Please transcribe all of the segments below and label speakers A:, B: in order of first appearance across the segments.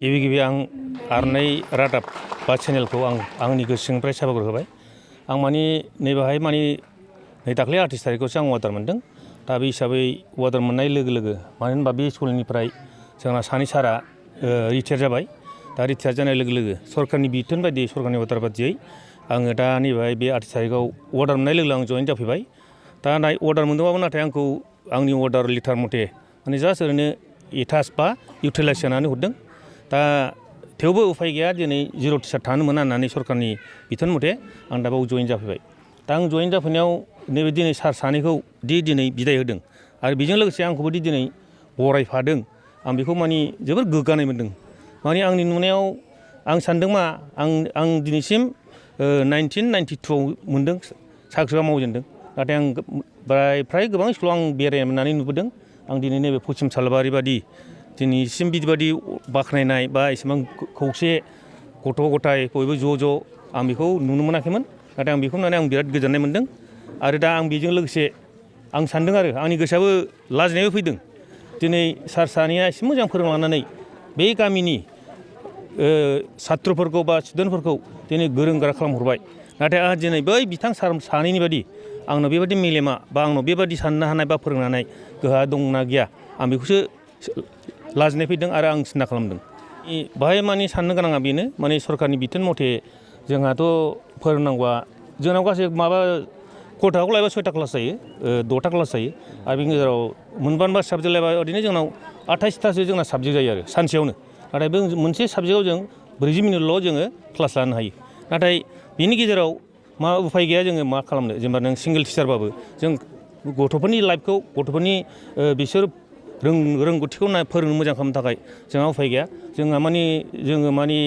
A: गिबि गिबि आं आरनाय रादाब बा चेनेलखौ आंनि गोसोनिफ्राय साबायखर होबाय। आं माने नैबेहाय माने नै दाख्लै 28 थारिखआवसो आं अर्डार मोनदों। दा बे हिसाबै अर्डार मोननाय लोगो लोगो मानो होनबा बे स्कुलनिफ्राय जोंना सानै सारा रिटायार जाबाय। दा रिटायार जानाय लोगो लोगो सरकारनि बिथोन बायदियै सरकारनि अर्डार बायदियै आङो दा नैबेहाय बे 28 थारिखआव अर्डार मोननाय लोगो आं जइन जाफैबाय। दा अर्डार मोनदोंबाबो नाथाय आंखौ आंनि अर्डार लेटार मथे माने जास्ट ओरैनो एटाच बा इउटिलाइज जानानै हरदों। दा थेवबो उफाय गैया दिनै जिर' टिचार थानो मोना होननानै सरकारनि बिथोन मथे आं दा बाव जइन जाफैबाय। दा आं जइन जाफैनायाव नैबे दिनै सार सानैखौ दिनै बिदाय होदों आरो बेजों लोगोसे आंखौबो दिनै बरायफादों। आं बेखौ माने जोबोर गोग्गानाय मोन्दों। माने आंनि नुनायाव आं सानदों मा आं दिनैसिम 1992आव मोन्दों साख्रिआ मावजेनदों। नाथाय आं फ्राय गोबां स्कुलाव आं बेरायनानै नुबोदों। आं दिनै नैबे पश्चिम सालबारि बादि दिनैसिम बिदिबादि बाख्नायनाय बा एसेबां खौसे गथ' गथाय बयबो ज' आं बेखौ नुनो मोनाखैमोन। नाथाय आं बेखौ नुनानै आं बिराद गोजोननाय मोन्दों। आरो दा आं बेजों लोगोसे आं सानदों आरो आंनि गोसोआबो लाजिनायबो फैदों। दिनै सार सानैया एसे मोजां फोरोंलांनानै बे गामिनि सात्रफोरखौ बा स्टुडेन्टफोरखौ दिनै गोरों गोरा खालामहरबाय। नाथाय आंहा दिनै बै बिथां सार सानैनि बादि आंनाव बेबादि मेलेमा बा आंनाव बेबादि साननो हानाय बा फोरोंनो हानाय गोहोआ दंना गैया आं बेखौसो लाजिनाय फैदों आरो आं सिन्था खालामदों। बाहाय माने साननो गोनाङा बेनो माने सरकारनि बिथोन मथे जोंहाथ' फोरोंनांगौआ जोंनाव गासै माबा खथाखौ लायोबा 6टा क्लास जायो, 6टा क्लास जायो आरो बेनि गेजेराव मोनबा साबजेक्ट लायोबा ओरैनो जोंनाव 28थासो जोंना साबजेक्ट जायो आरो सानसेयावनो। नाथाय बे मोनसे साबजेक्टआव जों 40 मिनिटल' जोङो क्लास लानो हायो। नाथाय बिनि गेजेराव मा उफाय गैया जोङो मा खालामनो जेनेबा नों सिंगेल टिचारबाबो जों गथ'फोरनि लाइफखौ गथ'फोरनि बिसोर रोंगौथिखौ फोरोंनो मोजां खालामनो थाखाय जोंहा उफाय गैया। जोङो माने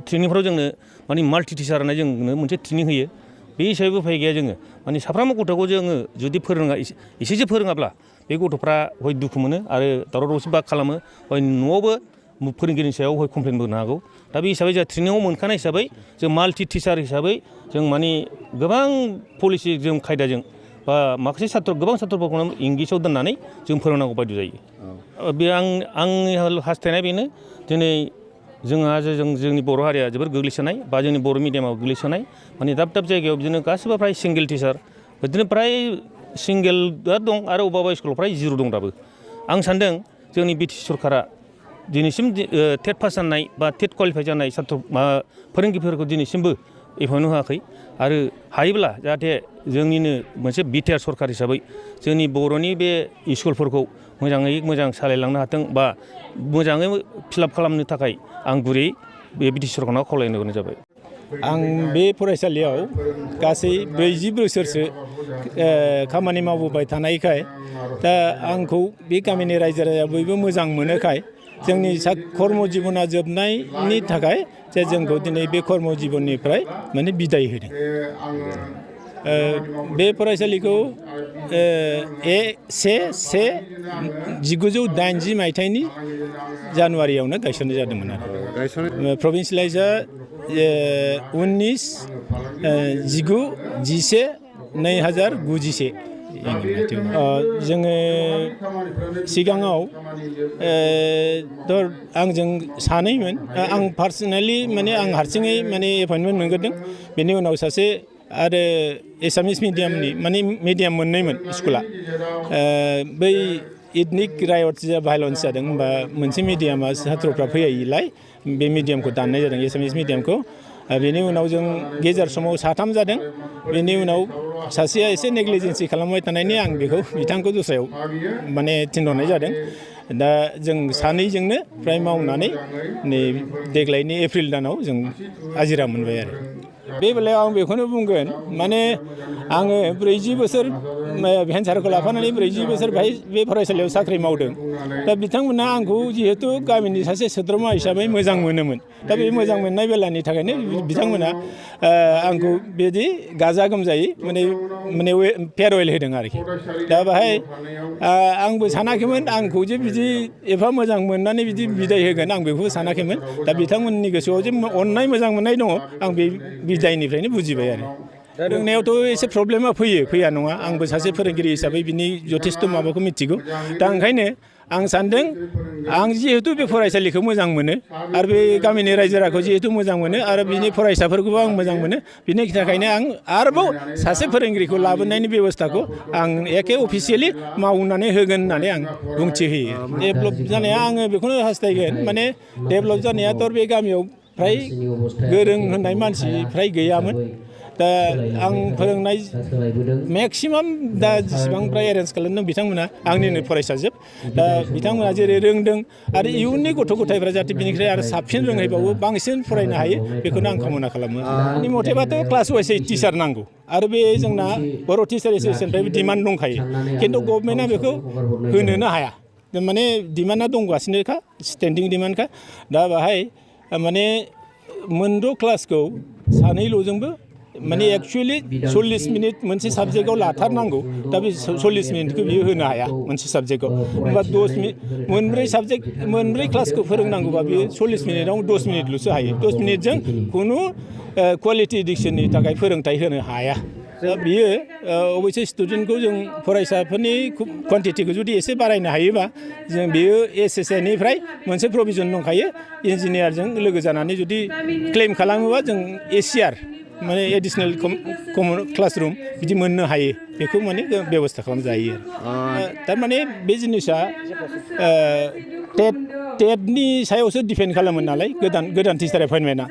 A: ट्रेनिंफ्राव जोंनो माने माल्टि टिचार होननाय जोंनो मोनसे ट्रेनिं होयो। बे हिसाबै उफाय गैया जोङो माने साफ्रोमबो गथ'खौ जोङो जुदि एसेसो फोरोङाब्ला बे गथ'फ्रा हय दुखु मोनो आरो दावराव दावसि बाग खालामो, हय न'आवबो फोरोंगिरिनि सायाव हय कमप्लेनबो होनो हागौ। दा बे हिसाबै जोंहा ट्रेनिङाव मोनखानाय हिसाबै जों माल्टि टिचार हिसाबै जों माने गोबां पलिसि जों खायदाजों बा माखासे गोबां सात्रफोरखौनो इंलिसाव दोननानै जों फोरोंनांगौ बायदि जायो। बे आंनि हास्थायनाया बेनो दिनै जोंनि बर' हारिया जोबोर गोग्लैसोनाय बा जोंनि बर' मिडियामाव गोग्लैसोनाय माने दाब दाब जायगायाव बिदिनो गासिबो फ्राय सिंगेल टिचार बिदिनो फ्राय सिंगेलआ दं आरो अबेबा स्कुलाव फ्राय जिर' दं दाबो। आं सानदों जोंनि बिटिसि सरकारा दिनैसिम टेट पास जानाय बा टेट कुवालिफाइ जानाय फोरोंगिरिफोरखौ दिनैसिमबो एपइन्ट होआखै आरो हायोब्ला जाहाथे जोंनिनो मोनसे बिटिआर सरकार हिसाबै जोंनि बर'नि बे स्कुलफोरखौ मोजाङै मोजां सालायलांनो हाथों बा मोजाङै फिलाप खालामनो थाखाय आं गुरै बे बिटिसि सरकारनाव खावलायनो गोनां जाबाय।
B: आं बे फरायसालियाव गासै 40 बोसोरसो खामानि मावबोबाय थानायखाय दा आंखौ बे गामिनि रायजो राजा बयबो मोजां मोनोखाय जोंनि कर्म जिबना जोबनायनि थाखाय जे जोंखौ दिनै बे कर्म जिबननिफ्राय माने बिदाय होदों। बे फरायसालिखौ 1980 मायथाइनि जानुवारियावनो गायसननाय जादोंमोन आरो प्रभिन्सियेलाइजआ 19/11/2091 जोङो सिगाङाव आंजों सानैमोन आं पार्सनेलि माने आं हारसिङै माने एपइन्टमेन्ट मोनग्रोदों। बेनि उनाव सासे आरो एसामिस मिडियामनि माने मिडियाम मोननैमोन स्कुला बै इथनिक रायट्स भायलेन्स जादों होनबा मोनसे मिडियामा सात्रफ्रा फैयैलाय बे मिडियामखौ दाननाय जादों एसामिस मिडियामखौ। बेनि उनाव जों गेजेर समाव 3 जादों। बेनि उनाव सासेया एसे नेग्लिजेन्सि खालामबाय थानायनि आं बिथांखौ दस्रायाव माने थिनहरनाय जादों। दा जों सानैजोंनो फ्राय मावनानै नै देग्लायनि एप्रिल दानाव जों आजिरा मोनबाय आरो बे बेलायाव आं बेखौनो बुंगोन माने आङो 40 बोसोर भेन सारखौ लाफानानै 40 बोसोर बे फरायसालियाव साख्रि मावदों। दा बिथांमोनहा आंखौ जिहेथु गामिनि सासे सोद्रोमा हिसाबै मोजां मोनोमोन। दा बे मोजां मोननाय बेलानि थाखायनो बिथांमोनहा आंखौ बिदि गाजा गोमजायै माने फेयारवेल होदों आरोखि। दा बाहाय आंबो सानाखैमोन आंखौ जे बिदि एफा मोजां मोननानै बिदि बिदाय होगोन आं बेखौबो सानाखैमोन। दा बिथांमोननि गोसोआव जे अननाय मोजां मोननाय दङ आं बे बिदायनिफ्रायनो बुजिबाय आरो रोंनायावथ' एसे प्रब्लेमा फैया नङा। आंबो सासे फोरोंगिरि हिसाबै बिनि जथेस्थ' माबाखौ मिथिगौ। दा ओंखायनो आं सानदों आं जिहेतु बे फरायसालिखौ मोजां मोनो आरो बे गामिनि रायजो राजाखौ जिहेतु मोजां मोनो आरो बिनि फरायसाफोरखौबो आं मोजां मोनो बिनि थाखायनो आं आरोबाव सासे फोरोंगिरिखौ लाबोनायनि बेबस्थाखौ आं एखे अफिसियेलि मावनानै होगोन होननानै आं बुंथि होयो डेभेलप जानाया आङो बेखौनो हास्थायगोन माने डेभेलप जानायाथ' बे गामियाव फ्राय गोरों होननाय मानसि फ्राय गैयामोन दा आं फोरोंनाय मेक्सिमाम दा जेसेबां फ्राय एरेन्ज खालामदों बिथांमोना आंनिनो फरायसाजोब दा बिथांमोना जेरै रोंदों आरो इयुननि गथ' गथायफ्रा जाहाथे बिनिफ्राय आरो साबसिन रोंहैबावो बांसिन फरायनो हायो बेखौनो आं कामना खालामो आंनि मथेबाथ' क्लास वाइसै टिचार नांगौ आरो बे जोंना बर' टिचार एस'सियेसननिफ्रायबो डिमान्ड दंखायो खिन्थु गभर्नमेन्टआ बेखौ होनोनो हाया माने डिमान्डआ दंगासिनोखा स्टेन्डिं डिमान्डखा दा बाहाय माने मोनद' क्लासखौ सानैल'जोंबो माने एक्चुवेलि 40 मिनिट मोनसे साबजेक्टआव लाथारनांगौ दा बे 40 मिनिटखौ बियो होनो हाया मोनसे साबजेक्टआव होमबा 10 मिनिट मोनब्रै क्लासखौ फोरोंनांगौबा बियो 40 मिनिटआव 10 मिनिटल'सो हायो 10 मिनिटजों खुनु क्वालिटि इडुकेसननि थाखाय फोरोंथाइ होनो हाया दा बियो अबयसे स्टुडेन्टखौ जों फरायसाफोरनि कुवान्टिटिखौ जुदि एसे बारायनो हायोबा जों बियो SSA निफ्राय मोनसे प्रभिजन दंखायो इन्जिनियारजों लोगो जानानै जुदि क्लेम खालामोबा जों ACR माने एडिसनेल कमन क्लासरुम बिदि मोननो हायो बेखौ माने बेबस्था खालामजायो थारमाने बे जिनिसा टेटनि सायावसो डिपेन्ड खालामो नालाय गोदान टिचार एपइन्टमेन्टआ